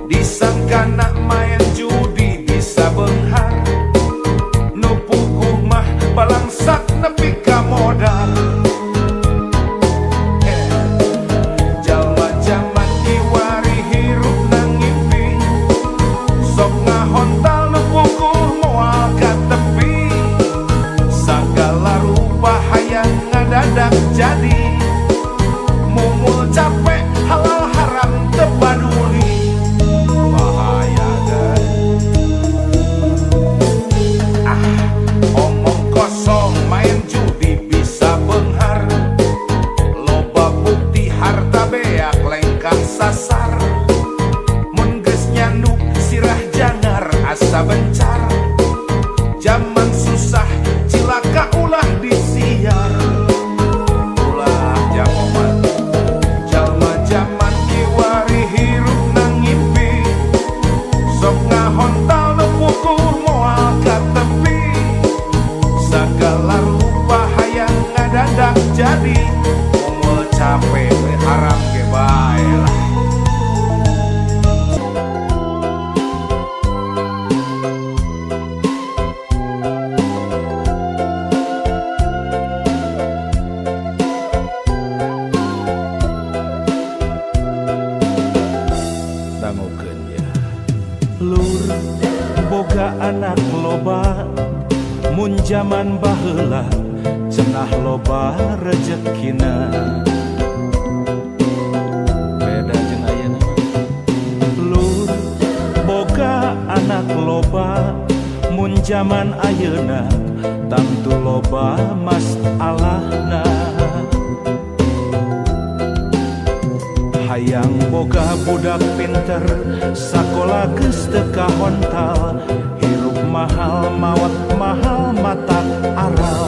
Disangka nak main judi bisa benghar, nu puguh mah balangsak nepi ka modal. Jalma jaman kiwari hirup nang ngimpi, sok ngahontal nu puguh moal ka tepi. Sagala rupa hayang ngadadak jadi, mumul capek halal haram teu paduli. Bahaya kan? Ah, omong kosong main judi bisa benghar, loba bukti harta beak lengkah sasar. Mun geus nyanduk sirah jangar asa bencar, jaman susah cilaka ulah disiar. Ulah jamoman. Jalma jaman kiwari hirup nang ngimpi, sok ngahontal nu puguh moal ka tepi. Sagala rupa hayang ngadadak jadi, mumul capek we haram ge bae lah. Dangukeun ya. Lur boga anak loba, mun jaman baheula cenah loba rejekina. Beda jeung ayeuna. Lur boga anak loba, mun jaman ayeuna tangtu loba masalahna. Hayang boga budak pinter, sakola geus teu kahontal, hirup mahal maot mahal matak aral.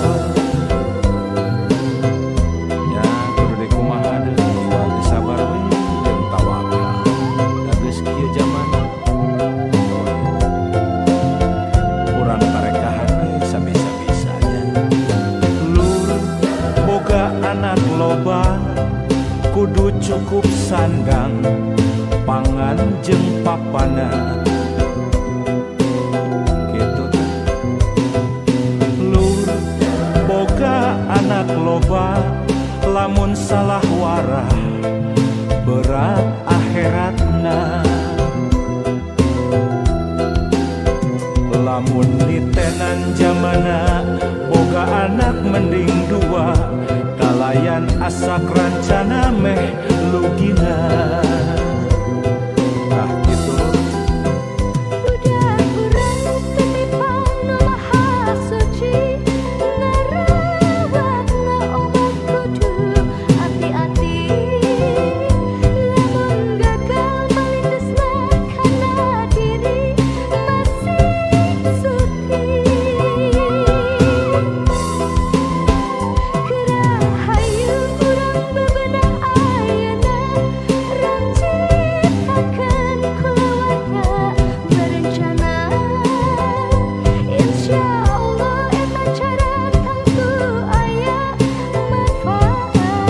Ya kudu dikumaha deui, teu sabar we jeung tawakal. Da geus kieu jamana, urang tarekahan we sabisa-bisanya. Lur boga anak loba, kudu cukup sandang, pangan jeung papana. Kitu teh. Lur boga anak loba, lamun salah warah berat akhiratna. Lamun nitenan jamana boga anak mending dua, kalayan asak rancana meh lugina. Tah kitu lur. Budak urang tetipan nu maha suci, ngarawatna obat kudu hati-hati. Lamun gagal malindesna kana diri masih suci. Hayu urang bebenah ayeuna, rancitakeun kulawarga berencana. Insyaallah eta cara tangtu aya manfaatna.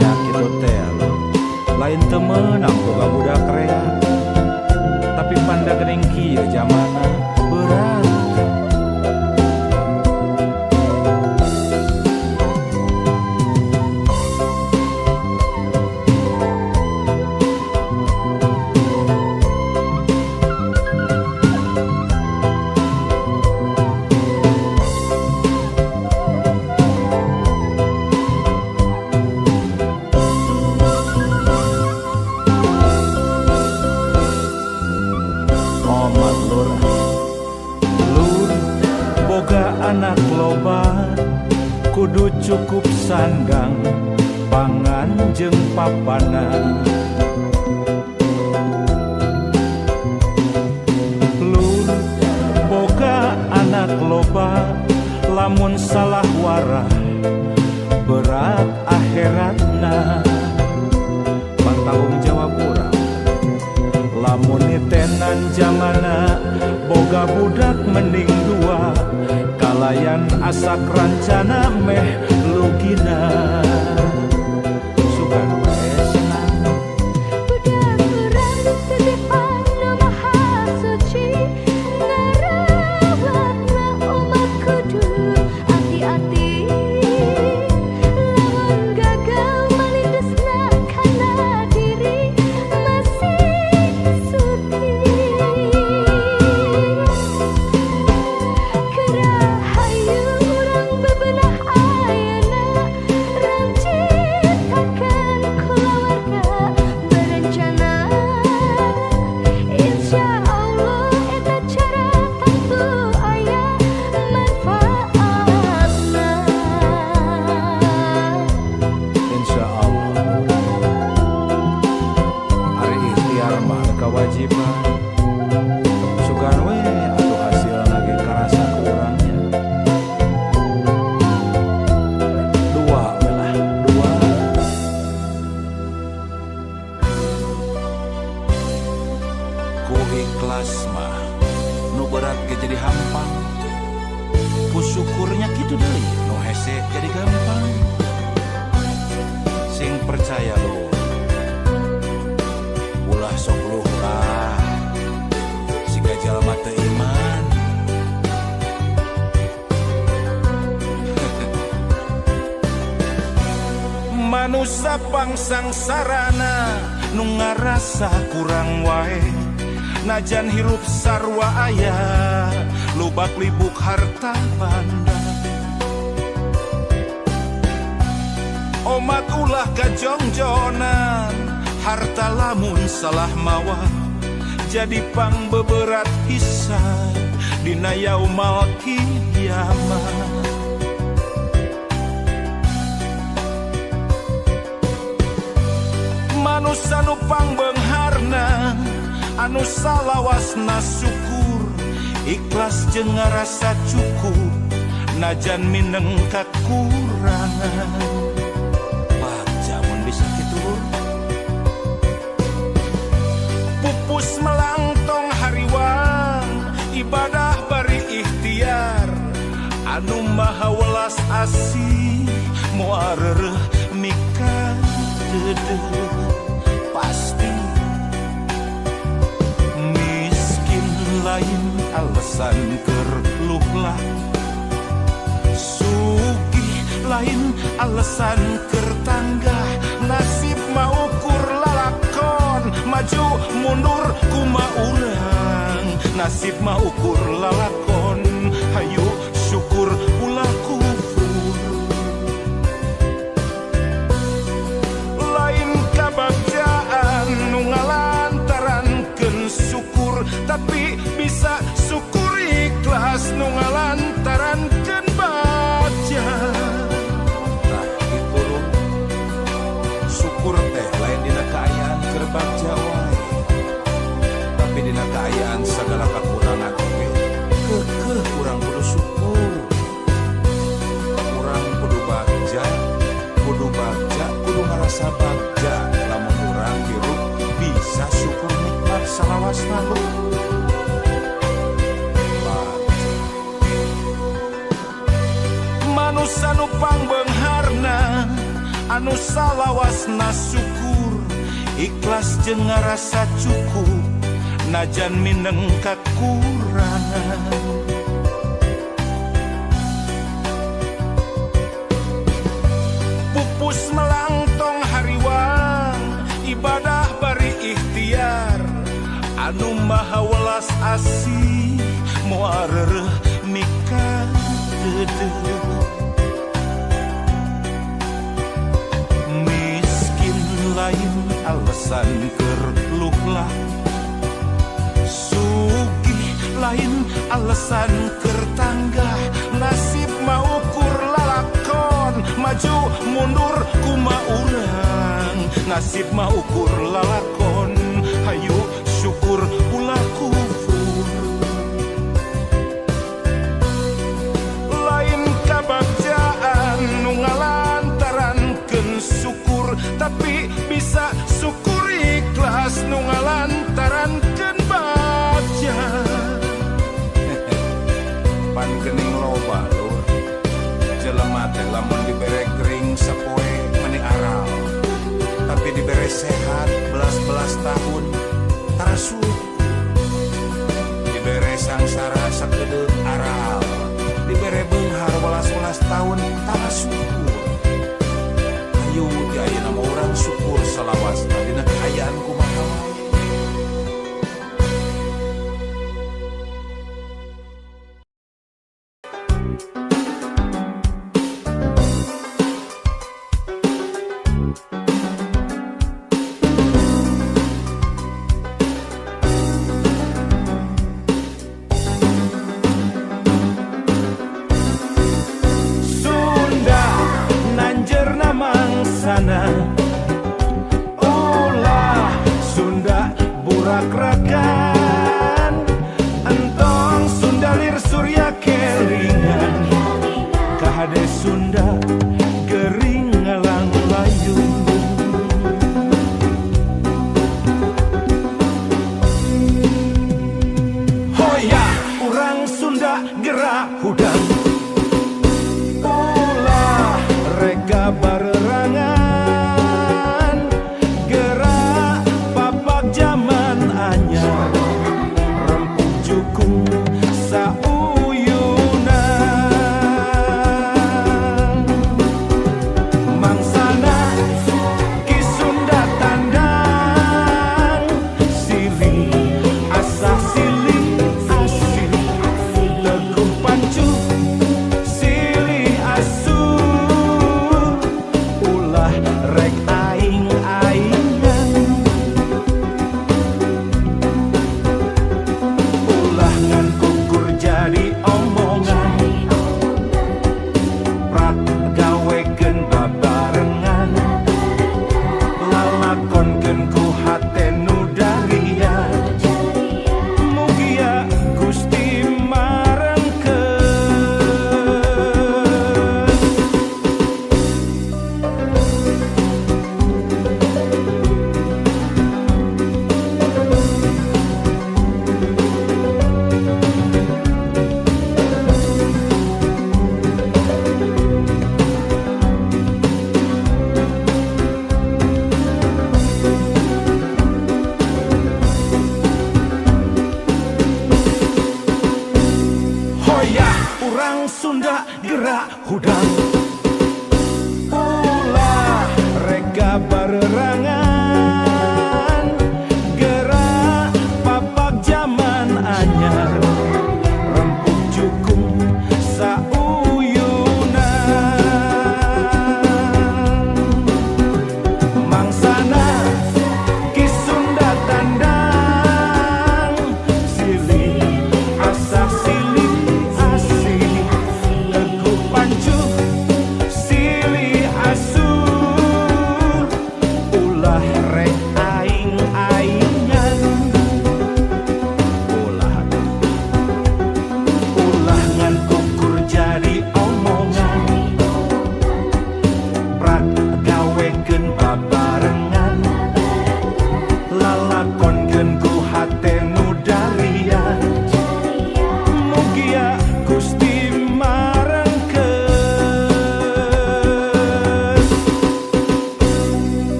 Ya kitu teh lur. Lain teu meunang boga budak rea, tapi panda geuning kieu jamana berat. Omat lur. Lur boga anak loba, kudu cukup sandang, pangan jeung papana. Lur boga anak loba, lamun salah warah berat akhiratna. Pan tanggung jawab urang. Lamun nitenan jamana boga budak mending dua, kalayan asak rancana meh lugina. Manusa pangsangsarana nu ngarasa kurang wae, najan hirup sarwa aya lubak libuk harta banda. Omat ulah kajongjonan, harta lamun salah mawa, jadi pang beberat hisab dina yaumal kiamah. Manusa nu pangbeungharna anu salawasna syukur, ikhlas jeung ngarasa cukup najan mineng kakurangan. Baca mun bisa kitu lur. Pupus melangtong hariwang, ibadah bari ikhtiar, anu maha welas asih moal reureuh mika deudeuh. Pasti miskin lain alasan keur luhlah, sugih lain alasan keur tanggah. Nasib mah ukur lalakon, maju mundur kuma urang. Nasib mah ukur lalakon, hayu syukur ulah kufur. Lain kabagjaan nu ngalantarankeun syukur, tapi bisa syukur ikhlas nu ngalantarankeun bagja. Tah kitu lur, syukur teh lain dina kaayaan keur bagja wae, tapi dina kaayaan sagala kakurangan oge keukeuh urang kudu syukur. Urang kudu bagja, kudu bagja, kudu ngarasa bagja lamun urang hirup bisa syukur nikmat salawasna lur. Manusa nu pangbeungharna anu salawasna syukur, ikhlas jeung ngarasa cukup najan mineng kakurangan. Pupus melangtong hariwang, ibadah bari ikhtiar, anu maha welas asih moal reureuh mika deudeuh. Miskin lain alasan keur luhlah, sugih lain alasan keur tanggah. Nasib mah ukur lalakon, maju mundur kuma urang. Nasib mah ukur lalakon, hayu syukur ulah kufur. Lain kabagjaan nu ngalantarankeun syukur, tapi bisa syukur ikhlas nu ngalantarankeun bagja. Pan geuning loba lur, jelema teh lamun dibere gering sapoe meni aral, tapi dibere sehat belas-belas tahun tara syukur. Dibere sangsara sakedeung aral, dibere beunghar welas-welas tahun tara syukur. Hayu di ayeuna mah urang syukur salawasna dina kaayaan kumaha wae. Ulah Sunda burak-rakan, entong Sunda lir surya kelingan, kahade Sunda gering ngalang layu. Hoya urang Sunda gerak hudang, ulah reka barerangan, rempuk jukung sauyunan. Mangsana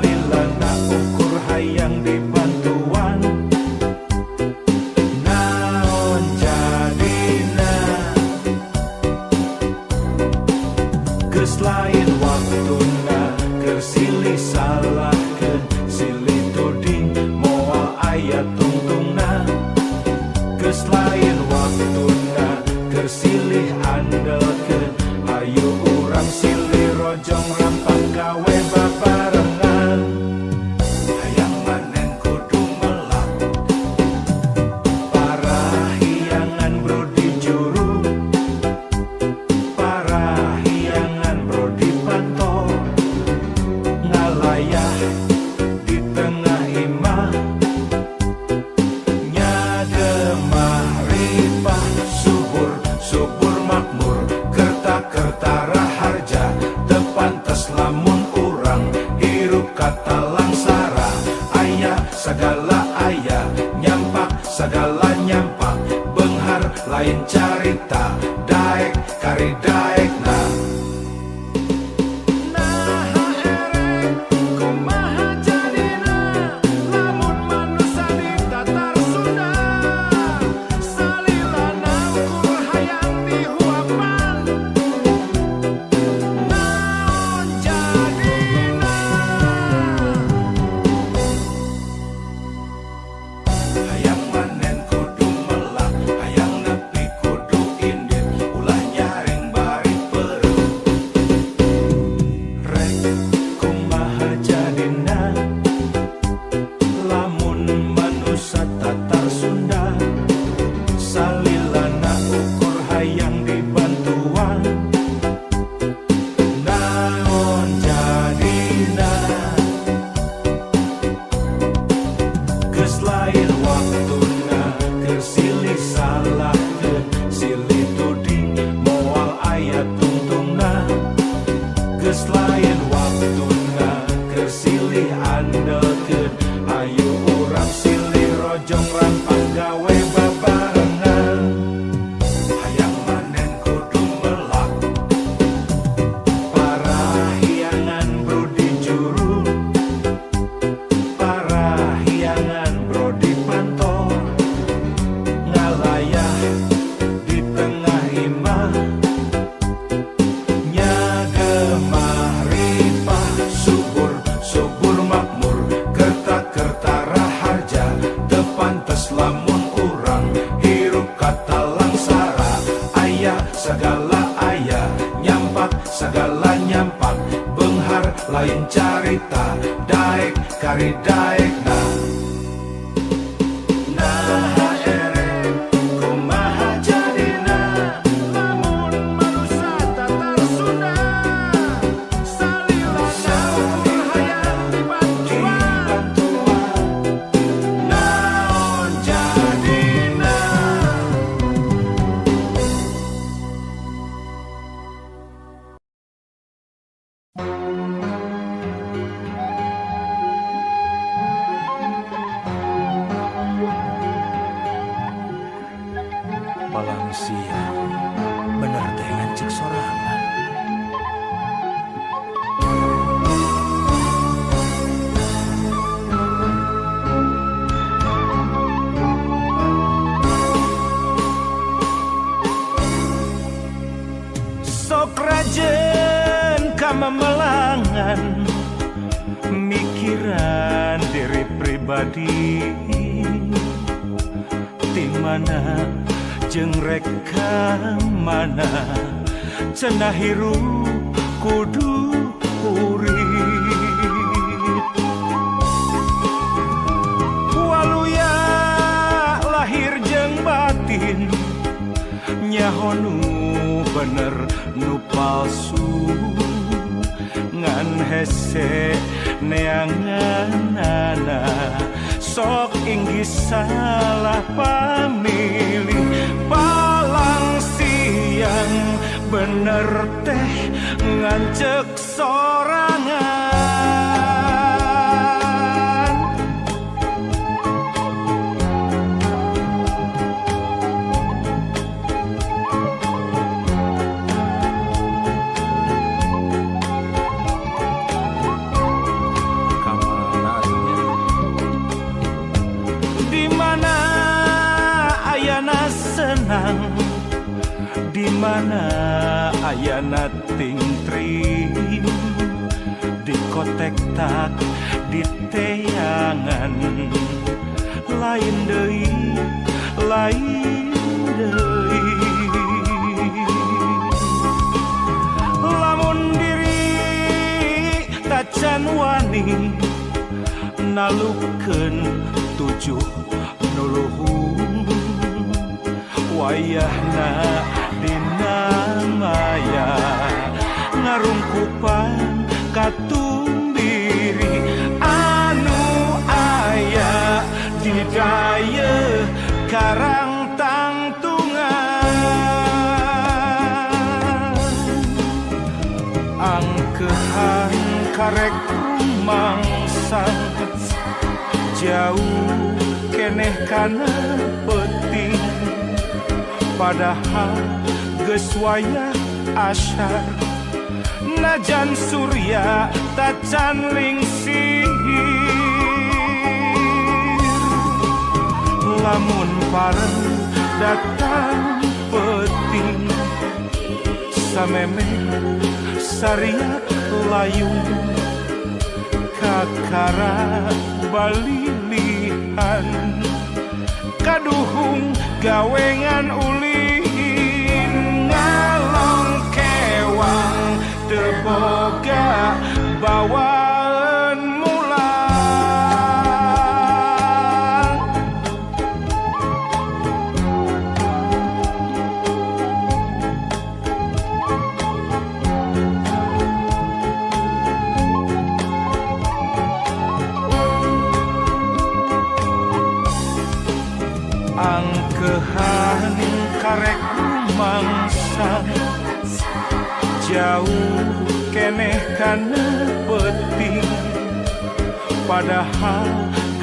Salilana ukur hayang dibantuan. Naon jadina geus lain waktuna keur silih salahkeun, silih tuding moal aya tungtungna. Geus lain waktuna keur silih andelkeun, hayu urang silih rojong rampak gawe babarengan. Hayang manen kudu melak, parahiangan bro di juru, parahiangan bro di panto, ngalayah di tengah imah, nyademah ripah, subur subur makmur, kerta raharja, teu pantes lamun urang hirup kata langsara. Aya sagala aya, nyampak sagala nyampak, beunghar lain carita, daek kari daekna. Naha erek kumaha jadina lamun manusa ditatar Sunda, salilana ukur hayang dihuapan. Naon jadina. Hayang manen kudu melak, hayang nepi kudu indit, ulah nyaring bari peureum. Rek kumaha jadina lamun manusa tatar Sunda, salilana ukur hayang dibantuan. Naon jadina geus lain waktuna keur silih salahkeun, silih tuding moal aya tungtungna. Geus lain waktuna keur silih andelkeun, hayu urang silih rojong rampak gawe babarengan. Hayang manen kudu melak, parahiangan bro di juru, parahiangan bro di panto, ngalayah di tengah imah, nyademah ripah, subur subur makmur, kerta raharja, teu pantes lamun urang hirup kata langsara. Aya sagala aya, nyampak sagala nyampak, beunghar lain carita, daek kari daekna. Naha erek kumaha jadina lamun manusa tatar Sunda, salilana ukur hayang dibantuan. Naon jadina. Palang siang bener teh ngancik sorangan. Sok rajen kamamelangan, mikiran diri pribadi, ti mana jeung rek ka mana, cenah hirup kudu kurit. Waluya lahir jeung batin, nyaho nu bener nu palsu, ngan hese neanganana, sok inggih salah pamilih. Palang siang bener teh ngancek sorangan. urang di mana ayana tingtring di kotek tak di teangan lain deui lain deui lamun diri tacan wani nalukeun tujuh nuluhung wayahna dina maya ngarungkupan katumbiri anu aya di dayeuh karang tangtungan angkehan karek rumangsang jauh keneh kana peuting padahal geus wayah asyar najan surya tacan lingsir lamun pareng datang peuting samemeh sariak layung kakara balilihan kaduhung gawengan ulin ngalong kewang teu boga bawaan mulang. Angkehan karek rumangsang jauh keneh kana peuting padahal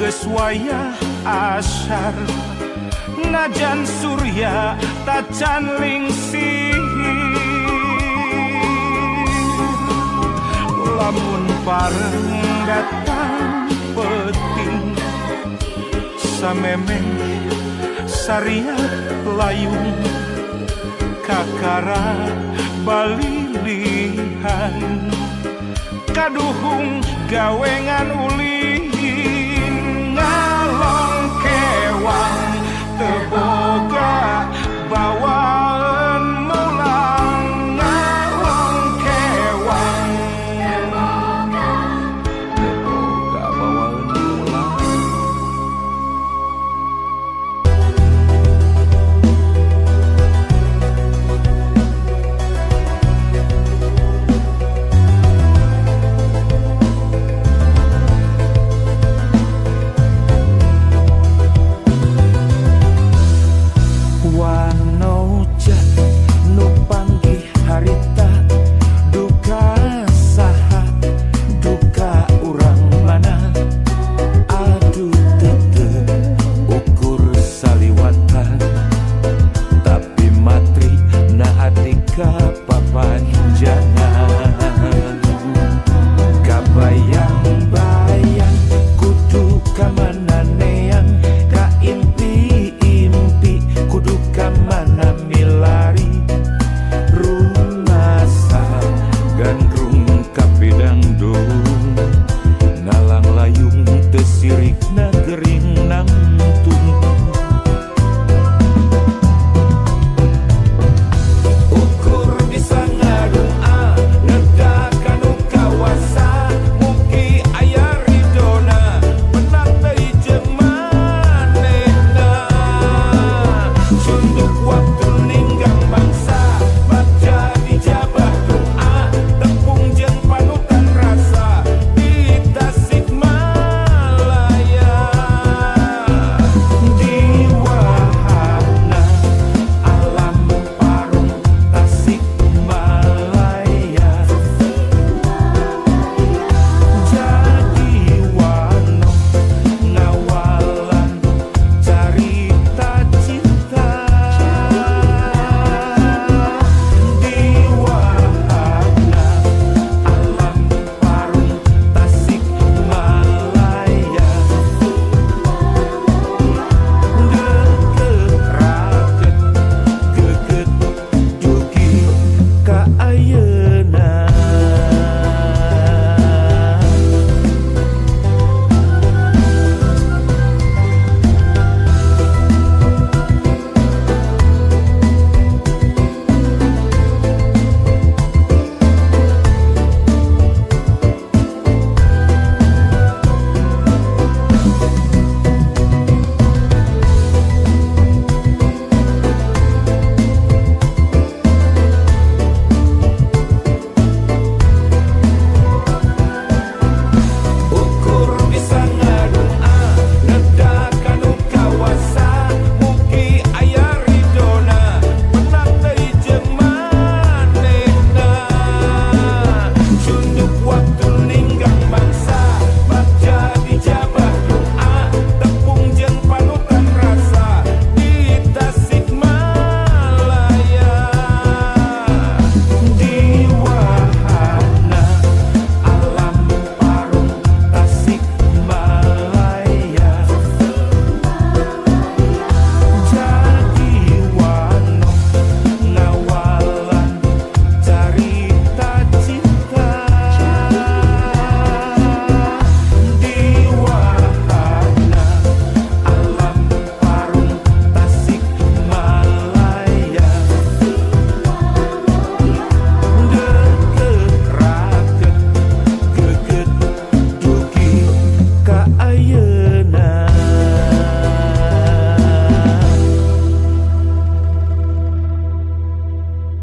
geus wayah asyar najan surya tacan lingsir lamun pareng datang peuting samemeh sariak layung kakara balilihan kaduhung gawengan ulin.